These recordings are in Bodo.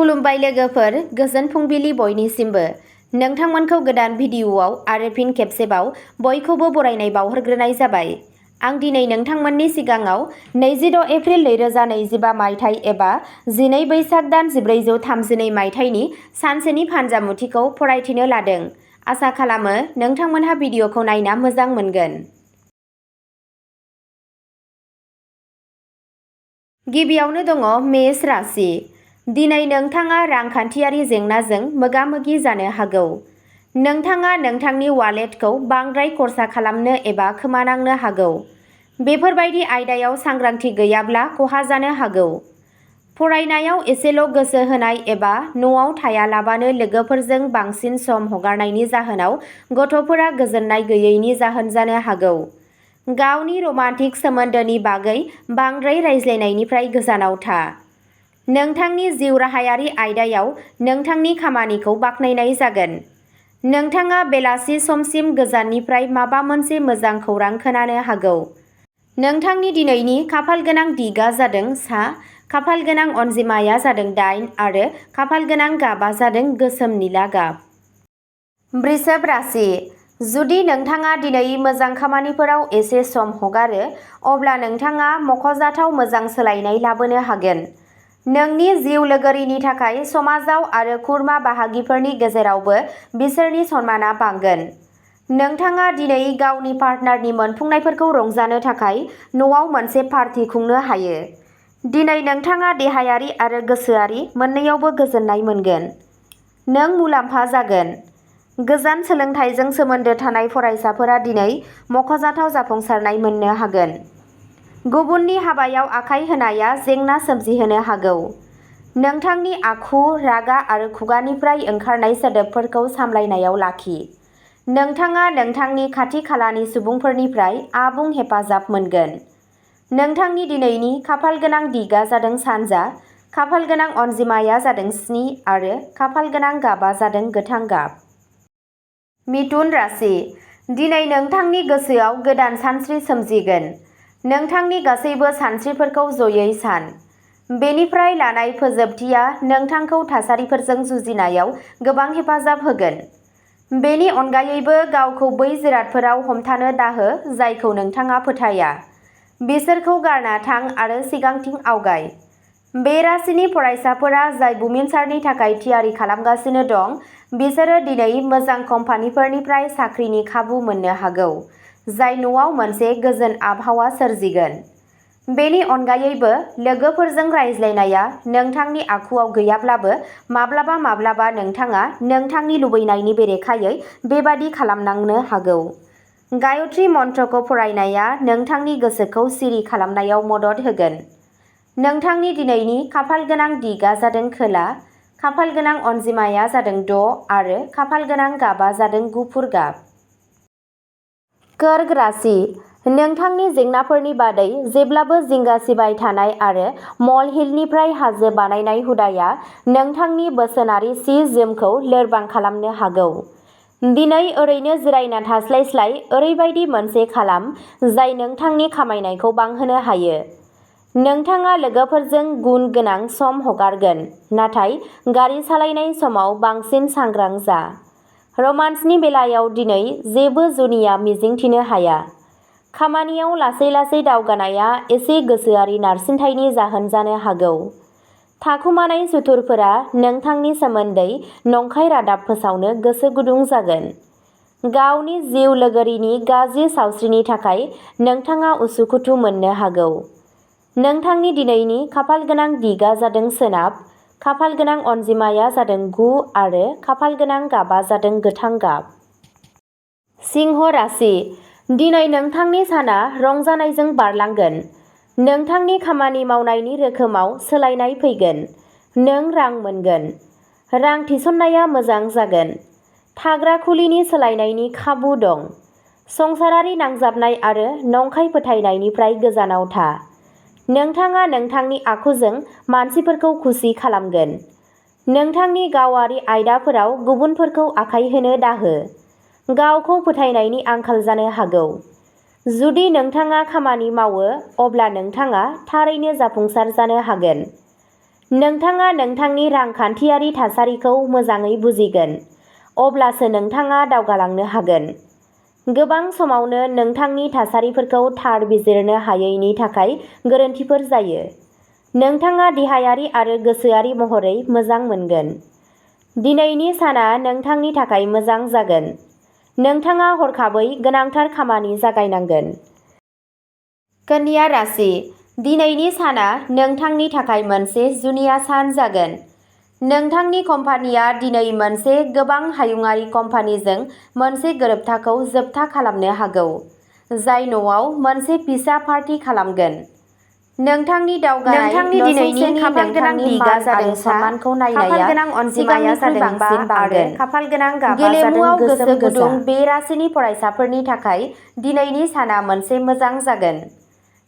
खुलुमबाय लोगोफोर, गोजोन फुंबिलि बयनिसिमबो। नोंथांमोनखौ गोदान भिडिअ'आव आरो फिन खेबसेबाव बयखौबो बरायनाय बावहरग्रोनाय जाबाय। आं दिनै नोंथांमोननि सिगाङाव 26 एप्रिल 2025 मायथाइ एबा 12 बैसाग दान 1432 मायथाइनि सानसेनि फानजामुथिखौ फरायथिनो लादों। आसा खालामो नोंथांमोनहा भिडिअ'खौ नायना मोजां मोनगोन। गिबियावनो दङ मेष राशि। दिनै नोंथाङा रांखान्थियारि जेंनाजों मोगा-मोगि जानो हागौ। नोंथाङा नोंथांनि वालेटखौ बांद्राय खर्सा खालामनो एबा खोमानांनो हागौ। बेफोरबायदि आयदायाव सांग्रांथि गैयाब्ला खहा जानो हागौ। फरायनायाव एसेल' गोसो होनाय एबा न'आव थायालाबानो लोगोफोरजों बांसिन सम हगारनायनि जाहोनाव गथ'फोरा गोजोननाय गैयैनि जाहोन जानो हागौ। गावनि रमान्टिक सोमोन्दोनि बागै बांद्राय रायज्लायनायनिफ्राय गोजानाव था। नोंथांनि जिउ राहायारि आयदायाव नोंथांनि खामानिखौ बाख्नायनाय जागोन। नोंथाङा बेलासि समसिम गोजाननिफ्राय माबा मोनसे मोजां खौरां खोनानो हागौ। नोंथांनि दिनैनि खाफालगोनां दिगआ जादों सा, खाफालगोनां अनजिमाया जादों 8 आरो खाफालगोनां गाबआ जादों गोसोम निला गाब। वृषभ राशि। जुदि नोंथाङा दिनै मोजां खामानिफोराव एसे सम हगारो, अब्ला नोंथाङा मख'जाथाव मोजां सोलायनाय लाबोनो हागोन। नोंनि जिउ लोगोरिनि थाखाय समाजाव आरो खुरमा बाहागिफोरनि गेजेरावबो बिसोरनि सनमानआ बांगोन। नोंथाङा दिनै गावनि पार्टनारनि मोनफुंनायफोरखौ रंजानो थाखाय न'आव मोनसे पार्टी खुंनो हायो। दिनै नोंथाङा देहायारि आरो गोसोआरि मोन्नैयावबो गोजोननाय मोनगोन। नों मुलाम्फा जागोन। गोजान सोलोंथाइजों सोमोन्दो थानाय फरायसाफोरा दिनै मख'जाथाव जाफुंसारनाय मोननो हागोन। गुबुननि हाबायाव आखाइ होनाया जेंना सोमजिहोनो हागौ। नोंथांनि आखु, रागा आरो खुगानिफ्राय ओंखारनाय सोदोबफोरखौ सामलायनायाव लाखि। नोंथाङा नोंथांनि खाथि-खालानि सुबुंफोरनिफ्राय आबुं हेफाजाब मोनगोन। नोंथांनि दिनैनि खाफालगोनां दिगआ जादों सानजा, खाफालगोनां अनजिमाया जादों 7 आरो खाफालगोनां गाबआ जादों गोथां गाब। मिथुन राशि। दिनै नोंथांनि गोसोआव गोदान सानस्रि सोमजिगोन। नोंथांनि गासैबो सानस्रिफोरखौ जयै सान। बेनिफ्राय लानाय फोजोबथिया नोंथांखौ थासारिफोरजों जुजिनायाव गोबां हेफाजाब होगोन। बेनि अनगायैबो गावखौ बै जिरादफोराव हमथानो दाहो जायखौ नोंथाङा फोथाया। बिसोरखौ गारना थां आरो सिगांथिं आवगाय। बे राशिनि फरायसाफोरा जाय बुमिनसारनि थाखाय थियारि खालामगासिनो दं, बिसोरो दिनै मोजां कम्पानिफोरनिफ्राय साख्रिनि खाबु मोननो हागौ, जाय न'आव मोनसे गोजोन आबहावा सोरजिगोन। बेनि अनगायैबो लोगोफोरजों रायज्लायनाया नोंथांनि आखुआव गैयाब्लाबो माब्लाबा माब्लाबा नोंथाङा नोंथांनि लुबैनायनि बेरेखायै बेबादि खालामनांनो हागौ। गायत्री मन्त्रखौ फरायनाया नोंथांनि गोसोखौ सिरि खालामनायाव मदद होगोन। नोंथांनि दिनैनि खाफालगोनां दिगआ जादों खोला, खाफालगोनां अनजिमाया जादों 6 आरो खाफालगोनां गाबआ जादों गुफुर गाब। कर्क राशि। नोंथांनि जेंनाफोरनि बादै जेब्लाबो जिंगा सिबाय थानाय आरो मलहिलनिफ्राय हाजो बानायनाय हुदाया नोंथांनि बोसोनारि सि-जोमखौ लोरबां खालामनो हागौ। दिनै ओरैनो जिरायना थास्लायस्लाय ओरैबायदि मोनसे खालाम जाय नोंथांनि खामायनायखौ बांहोनो हायो। नोंथाङा लोगोफोरजों गुन गोनां सम हगारगोन, नाथाय गारि सालायनाय समाव बांसिन सांग्रां जा। रमान्सनि बेलायाव दिनै जेबो जुनिया मिजिंथिनो हाया। खामानियाव लासै-लासै दावगानाया एसे गोसोआरि नारसिनथायनि जाहोन जानो हागौ। थाखुमानाय सुथुरफोरा नोंथांनि सोमोन्दै नंखाय रादाब फोसावनो गोसो गुदुं जागोन। गावनि जिउ लोगोरिनि गाज्रि सावस्रिनि थाखाय नोंथाङा उसुखुथु मोननो हागौ। नोंथांनि दिनैनि खाफालगोनां दिगआ जादों सोनाब, खाफालगोनां अनजिमाया जादों 9 आरो खाफालगोनां गाबआ जादों गोथां गाब। सिंह राशि। दिनै नोंथांनि साना रंजानायजों बारलांगोन। नोंथांनि खामानि मावनायनि रोखोमाव सोलायनाय फैगोन। नों रां मोनगोन। रां थिसननाया मोजां जागोन। थाग्रा खुलिनि सोलायनायनि खाबु दं। संसारारि नांजाबनाय आरो नंखाय फोथायनायनिफ्राय गोजानाव था। नोंथाङा नोंथांनि आखुजों मानसिफोरखौ खुसि खालामगोन। नोंथांनि गावारि आयदाफोराव गुबुनफोरखौ आखाइ होनो दाहो। गावखौ फोथायनायनि आंखाल जानो हागौ। जुदि नोंथाङा खामानि मावो, अब्ला नोंथाङा थारैनो जाफुंसार जानो हागोन। नोंथाङा नोंथांनि रांखान्थियारि थासारिखौ मोजाङै बुजिगोन, अब्लासो नोंथाङा दावगालांनो हागोन। गोबां समावनो नोंथांनि थासारिफोरखौ थार बिजिरनो हायैनि थाखाय गोरोन्थिफोर जायो। नोंथाङा देहायारि आरो गोसोआरि महरै मोजां मोनगोन। दिनैनि साना नोंथांनि थाखाय मोजां जागोन। नोंथाङा हरखाबै गोनांथार खामानि जागायनांगोन। कन्या राशि, दिनैनि साना नोंथांनि थाखाय मोनसे जुनिया सान जागोन। नोंथांनि कम्पानिया दिनै मोनसे गोबां हायुंआरि कम्पानिजों मोनसे गोरोबथाखौ जोबथा खालामनो हागौ, जाय न'आव मोनसे फिसा पार्टी खालामगोन। नोंथांनि दावगानाय नसुंसेनि नोंथांनि मान आरो सन्मानखौ नायनाया सिगांनिख्रुइ बांसिन बांगोन। गेलेमुआव गोसो गुदुं बे राशिनि फरायसाफोरनि थाखाय दिनैनि साना मोनसे मोजां जागोन।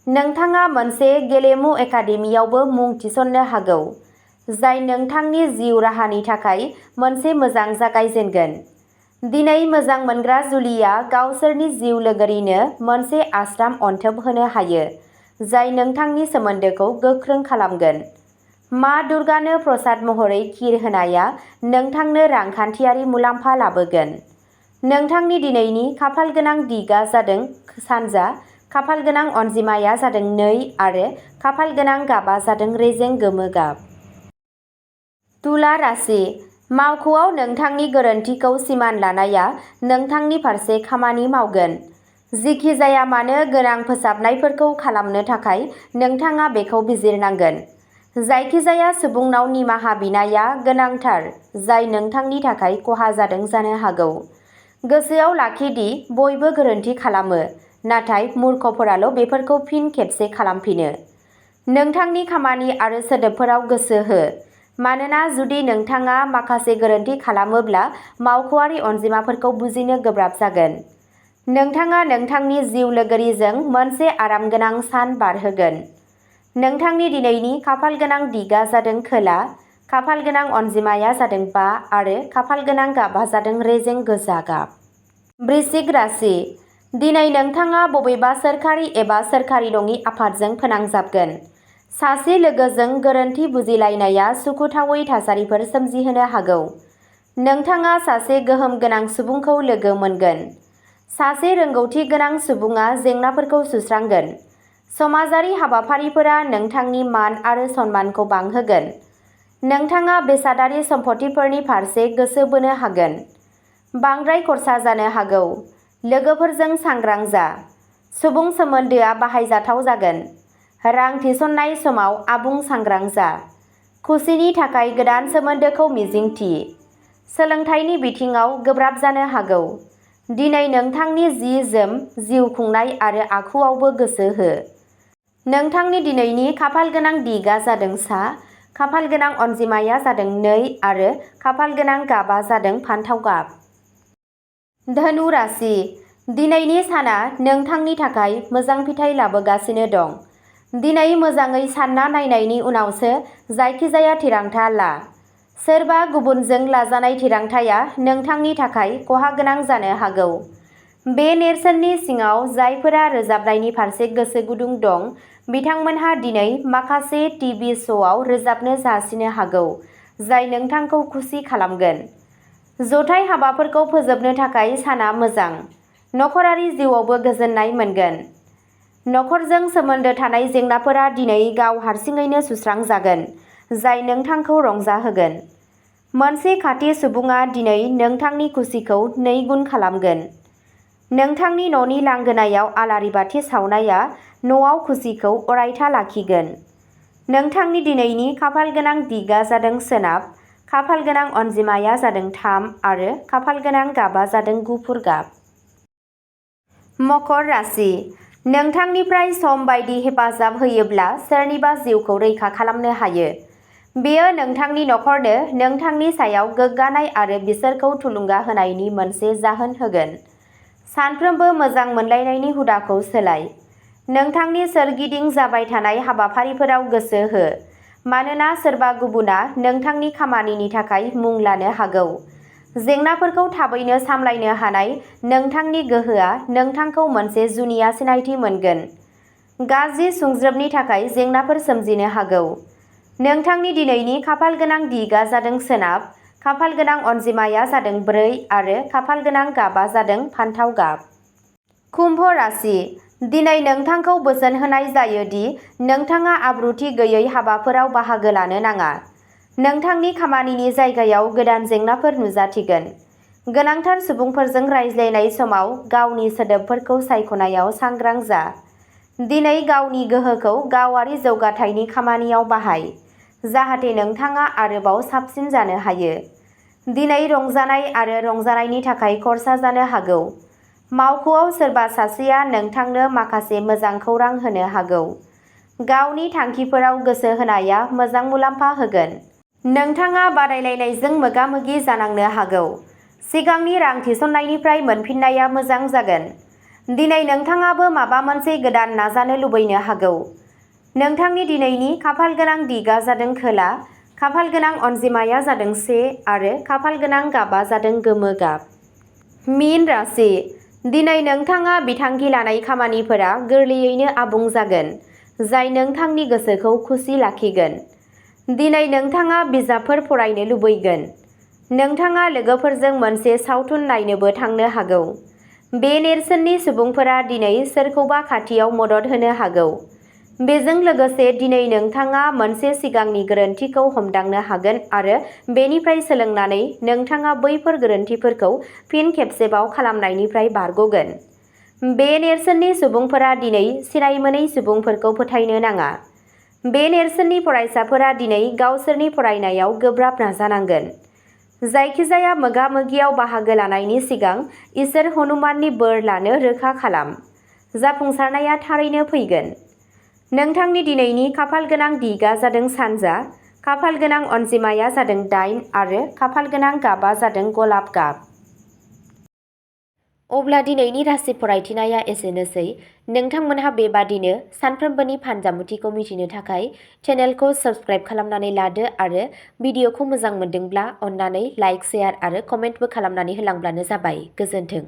नोंथाङा मोनसे गेलेमु एकाडेमियावबो मुं थिसननो हागौ, जाय नोंथांनि जिउ राहानि थाखाय मोनसे मोजां जागायजेनगोन। दिनै मोजां मोनग्रा जुलिया गावसोरनि जिउ लोगोरिनो मोनसे आश्राम अनथोब होनो हायो, जाय नोंथांनि सोमोन्दोखौ गोख्रों खालामगोन। मा दुर्गानो प्रसाद महरै खिर होनाया नोंथांनो रांखान्थियारि मुलाम्फा लाबोगोन। नोंथांनि दिनैनि खाफालगोनां दिगआ जादों सानजा, खाफालगोनां अनजिमाया जादों 2 आरो खाफालगोनां गाबआ जादों रेजें गोमो गाब। तुला राशि, मावख'आव नोंथांनि गोरोनथिखौ सिमान लानाया नोंथांनि फारसे खामानि मावगोन। जिखि जाया मानो गोनां फोसाबनायफोरखौ खालामनो थाखाय नोंथाङा बेखौ बिजिरनांगोन। जायखिजाया सुबुंनाव निमाहा बिनाया गोनांथार जाय नोंथांनि थाखाय खहा जादों जानो हागौ। गोसोआव लाखि दि बयबो गोरोन्थि खालामो, नाथाय मूर्खफोराल' बेफोरखौ फिन खेबसे खालामफिनो। नोंथांनि खामानि आरो सोदोबफोराव गोसो हो, मानोना जुदि नोंथाङा माखासे गोरोन्थि खालामोब्ला मावख'आरि अनजिमाफोरखौ बुजिनो गोब्राब जागोन। नोंथाङा नोंथांनि जिउ लोगोरिजों मोनसे आरामगोनां सान बारहोगोन। नोंथांनि दिनैनि खाफालगोनां दिगआ जादों खोला, खाफालगोनां अनजिमाया जादों 5 आरो खाफालगोनां गाबआ जादों रेजें गोजा गाब। वृश्चिक राशि, दिनै नोंथाङा बबेबा सोरखारि एबा सोरखारि नङि आफादजों फोनांजाबगोन। सासे लोगोजों गोरोन्थि बुजिलायनाया सुखुथावै थासारिफोर सोमजिहोनो हागौ। नोंथाङा सासे गोहोम गोनां सुबुंखौ लोगो मोनगोन। सासे रोंगौथि गोनां सुबुङा जेंनाफोरखौ सुस्रांगोन। समाजारि हाबाफारिफोरा नोंथांनि मान आरो सन्मानखौ बांहोगोन। नोंथाङा बेसादारि सम्पथिफोरनि फारसे गोसो बोनो हागोन। बांद्राय खर्सा जानो हागौ। लोगोफोरजों सांग्रां जा। सुबुं सोमोन्दोआ बाहायजाथाव जागोन। रां थिसननाय समाव आबुं सांग्रां जा। खुसिनि थाखाय गोदान सोमोन्दोखौ मिजिंथि। सोलोंथाइनि बिथिङाव गोब्राब जानो हागौ। दिनै नोंथांनि जि-जोम, जिउ खुंनाय आरो आखुआवबो गोसो हो। नोंथांनि दिनैनि खाफालगोनां दिगआ जादों सा, खाफालगोनां अनजिमाया जादों 2 आरो खाफालगोनां गाबआ जादों फान्थाव गाब। धनु राशि, दिनैनि साना नोंथांनि थाखाय मोजां फिथाय लाबोगासिनो दं। दिनै मोजाङै सानना नायनायनि उनावसो जायखिजाया थिरांथा ला। सोरबा गुबुनजों लाजानाय थिरांथाया नोंथांनि थाखाय खहागोनां जानो हागौ। बे नेरसोननि सिङाव जायफोरा रोजाबनायनि फारसे गोसो गुदुं दं, बिथांमोनहा दिनै माखासे टिभि श'आव रोजाबनो जासिनो हागौ, जाय नोंथांखौ खुसि खालामगोन। जथाय हाबाफोरखौ फोजोबनो थाखाय साना मोजां। नखरारि जिउआवबो गोजोननाय मोनगोन। नखरजों सोमोन्दो थानाय जेंनाफोरा दिनै गाव हारसिङैनो सुस्रांजागोन, जाय नोंथांखौ रंजाहोगोन। मोनसे खाथि सुबुङा दिनै नोंथांनि खुसिखौ 2 गुन खालामगोन। नोंथांनि न'नि लांगोनायाव आलारि बाथि सावनाया न'आव खुसिखौ अरायथा लाखिगोन। नोंथांनि दिनैनि खाफालगोनां दिगआ जादों सोनाब, खाफालगोनां अनजिमाया जादों 3 आरो खाफालगोनां गाबआ जादों गुफुर गाब। मकर राशि, नोंथांनिफ्राय सम बायदि हेफाजाब होयोब्ला सोरनिबा जिउखौ रैखा खालामनो हायो। बेयो नोंथांनि नखरनो नोंथांनि सायाव गोग्गानाय आरो बिसोरखौ थुलुंगा होनायनि मोनसे जाहोन होगोन। सानफ्रोमबो मोजां मोनलायनायनि हुदाखौ सोलाय। नोंथांनि सोरगिदिं जाबाय थानाय हाबाफारिफोराव गोसो हो, मानोना सोरबा गुबुनआ नोंथांनि खामानिनि थाखाय मुं लानो हागौ। जेंनाफोरखौ थाबैनो सामलायनो हानाय नोंथांनि गोहोआ नोंथांखौ मोनसे जुनिया सिनायथि मोनगोन। गाज्रि सुंज्रोबनि थाखाय जेंनाफोर सोमजिनो हागौ। नोंथांनि दिनैनि खाफाल गोनां दिगा जादों सोनाब, खाफाल गोनां अनजिमाया जादों 4 आरो खाफाल गोनां गाबा जादों फान्थाव गाब। कुम्भ राशि, दिनै नोंथांखौ बोसोन होनाय जायो दि नोंथाङा आब्रुथि गैयै हाबाफोराव बाहागो लानो नाङा। नोंथांनि खामानिनि जायगायाव गोदान जेंनाफोर नुजाथिगोन। गोनांथार सुबुंफोरजों रायज्लायनाय समाव गावनि सोदोबफोरखौ सायख'नायाव सांग्रां जा। दिनै गावनि गोहोखौ गावारि जौगाथायनि खामानियाव बाहाय, जाहाथे नोंथाङा आरोबाव साबसिन जानो हायो। दिनै रंजानाय आरो रंजानायनि थाखाय खर्सा जानो हागौ। मावख'आव सोरबा सासेया नोंथांनो माखासे मोजां खौरां होनो हागौ। गावनि थांखिफोराव गोसो होनाया मोजां मुलाम्फा होगोन। नोंथाङा बादायलायनायजों मोगा-मोगि जानांनो हागौ। सिगांनि रां थिसननायनिफ्राय मोनफिननाया मोजां जागोन। दिनै नोंथाङाबो माबा मोनसे गोदान नाजानो लुबैनो हागौ। नोंथांनि दिनैनि खाफाल गोनां दिगा जादों खोला, खाफाल गोनां अनजिमाया जादों 1 आरो खाफाल गोनां गाबा जादों गोमो गाब। मीन राशि, दिनै नोंथाङा बिथांखि लानाय खामानिफोरा गोरलैयैनो आबुं जागोन, जाय नोंथांनि गोसोखौ खुसि लाखिगोन। दिनै नोंथाङा बिजाबफोर फरायनो लुबैगोन। नोंथाङा लोगोफोरजों मोनसे सावथुन नायनोबो थांनो हागौ। बे नेरसोननि सुबुंफोरा दिनै सोरखौबा खाथियाव मदद होनो हागौ। बेजों लोगोसे दिनै नोंथाङा मोनसे सिगांनि गोरोन्थिखौ हमदांनो हागोन आरो बेनिफ्राय सोलोंनानै नोंथाङा बैफोर गोरोन्थिफोरखौ फिन खेबसेबाव खालामनायनिफ्राय बारग'गोन। बे नेरसोननि सुबुंफोरा दिनै सिनायमोनै सुबुंफोरखौ फोथायनो नाङा। बे नेरसोननि फरायसाफोरा दिनै गावसोरनि फरायनायाव गोब्राब नाजानांगोन। जायखिजाया मोगा-मोगियाव बाहागो लानायनि सिगां इसोर हनुमाननि बोर लानो रोखा खालाम। जाफुंसारनाया थारैनो फैगोन। नोंथांनि दिनैनि खाफाल गोनां दिगा जादों सानजा, खाफाल गोनां अनजिमाया जादों 8 आरो खाफाल गोनां गाबा जादों गलाब गाब। अब्ला दिनैनि राशि फरायथिनाया एसेनोसै। नोंथांमोनहा बेबादिनो सानफ्रोमबोनि फानजामुथिखौ मिथिनो थाखाय चेनेलखौ साबस्क्राइब खालामनानै लादो आरो भिडिअखौ मोजां मोनदोंब्ला अन्नानै लाइक, शेयार आरो कमेन्टबो खालामनानै होलांब्लानो जाबाय। गोजोन्थों।